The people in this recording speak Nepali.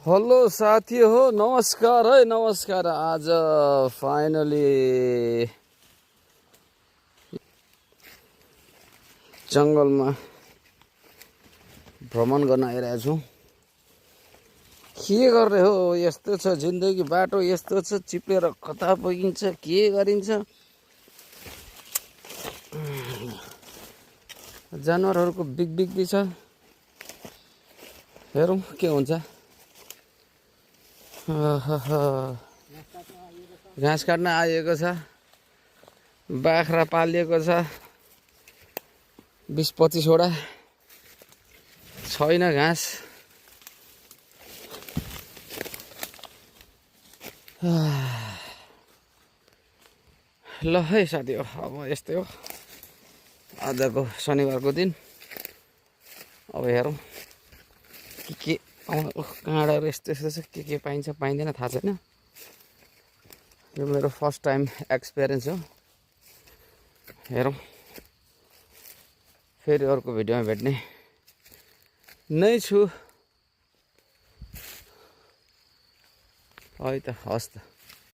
हेलो साथी हो, नमस्कार है, नमस्कार। आज फाइनली जङ्गलमा भ्रमण गर्न आइरहेको छु। के गर्ने हो, यस्तो छ जिन्दगी, बाटो यस्तो छ, चिप्लेर कता पुगिन्छ, के गरिन्छ। जानवरहरूको बिग छ, हेरौँ के हुन्छ। घाँस काट्न आइएको छ, बाख्रा पालिएको छ 20-25 वटा, छैन घाँस। ल है साथी हो, अब यस्तै हो आजको शनिबारको दिन। अब हेरौँ के काँडाहरू यस्तो छ, के पाइन्छ पाइँदैन थाहा छैन। यो मेरो फर्स्ट टाइम एक्सपिरियन्स हो। हेरौँ, फेरि अर्को भिडियोमा भेट्ने नै छु है त। हस् त।